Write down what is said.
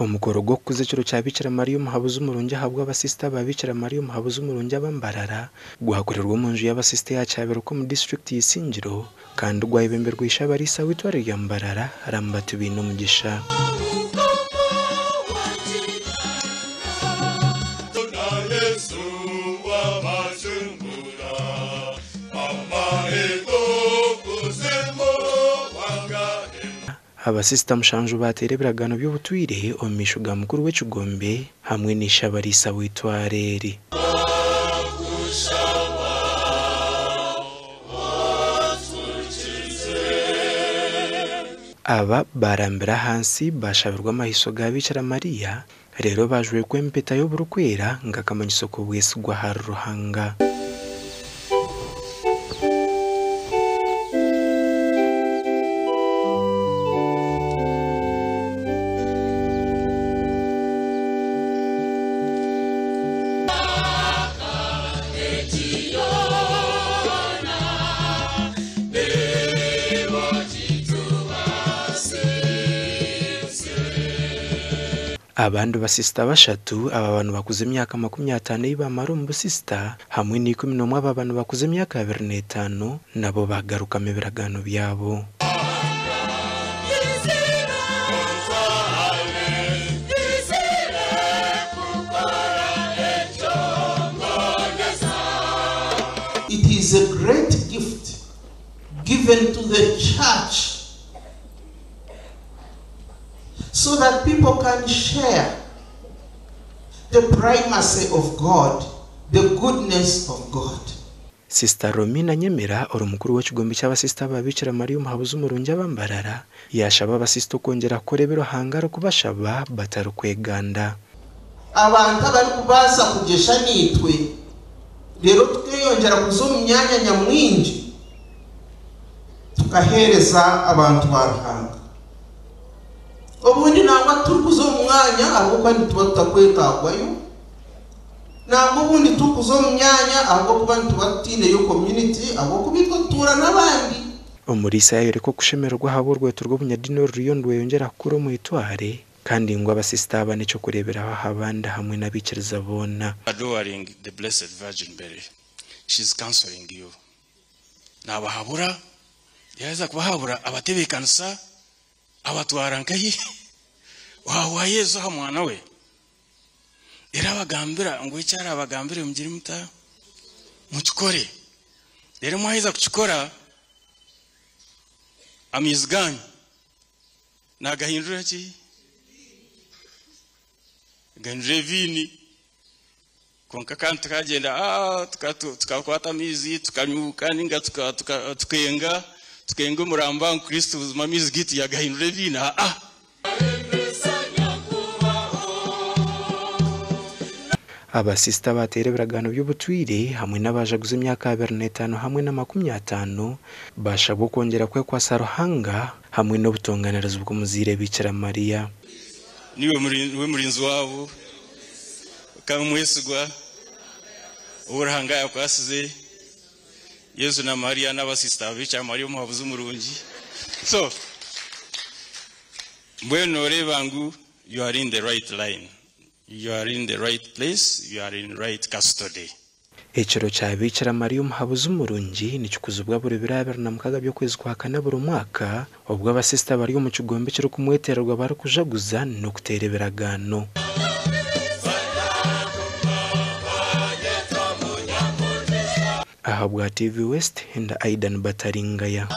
Omukoro gw'okukuza ekiro kya Bikira Maria Omuhabuzi Murungi ahabw'abasisita ba Bikira Maria Omuhabuzi Murungi aba Mbarara gwakorerwa omu nju y'abasisita eya Kyabiruka omu disiturikiti ya Isingiro kandi gwayebemberwa Ishe-abariisa w'eitware rya Mbarara, Lambert Bainomugisha. Abasisita mushanju baateera ebiragaano by'obutwire omu maisho ga mukuru w'ekigombe hamwe na ishe-abariisa w'eitware eri. Aba baarambira ahansi baashabirwa amaiso ga Biikira Mariya reero baajwekwa empeta y'oburikwera nk'akamanyiso k'obwesigwa ahari Ruhanga. Abandi basisita bashatu ababa nibakuza emyaka 50 ei baamara omu busisita hamwe na 11 ababa nibakuza emyaka 25 nabo baagarukamu ebiragaano byabo. It is a great gift given to the church so that people can share the primacy of God, the goodness of God. Sisita Romina Nyemera ori mukuru w'ekigombe ky'abasisita ba Bikira Maria Omuhabuzi Murungi aba Mbarara yaashaba abasisita okwongyera kukora ebi Ruhanga arikubashaba batarikweganda. Abantu abarikubaasa kugyesha naitwe reero tukeyongyera kuza omu myanya nyamwingi tukaheereza abantu ba Ruhanga. Obundi nangwa titurikuza omu mwanya ahabw'okuba nituba tutakwetaagwayo, nangwa obundi titurikuza omu myanya ahabw'okuba nituba tutaineyo community ahabw'okuba itwe tutuura n'abandi. Omuriisa yaayoreka okushemererwa ahabw'orweto rw'obunyadiini oruriyo nirweyongyera kukura omu itware kandi ngu abasisita aba n'eky'okureeberaho aha bandi hamwe n'abaikiriza boona. Adoring the Blessed Virgin Mary, she's counseling you. Naabahabura, yaaheza kubahabura abatebeekanisa, abatwara nkahi? Owa Yesu aha mwana we. Reero abagambira ngu eki araabagambire mugire muta? Mukikore. Reero mwaheza kukikora, amaizi gaanyu naagahindura ki? Agahindura eviini. Kwonka kandi tukagyenda tukakwata amaizi tukanyuuka ninga tukenga tukenga omuramba ngu Kristo buzima amaizi gaitu yagahindura eviini aa. Abasisita abateire ebiragaano by'obutwire hamwe n'abajaguza emyaka 25 hamwe na 50 baashabwa okwongyera kwekwatsa Ruhanga hamwe n'obutonganirizi bw'omuzaire Bikira Maria. Niiwe murinzi waabo kandi omwesigwa ou Ruhanga yaakwasize Yesu na Maria n'abasisita Bikira Maria omuhabuzi murungi. So, mbwenu nooreeba ngu you are in the right line, you are in the right place, you are in right custody. Ekiro kya Biikira Mariya Omuhabuzi Murungi nikikuzibwa buri biro 26 by'okwezi kwa kana buri mwaka, obwo abasisita bari omu kigombe ekirikumwetererwa barikujaguza n'okuteera ebiragaano. Ahabwa TV West, nda Aidan Bataringaya.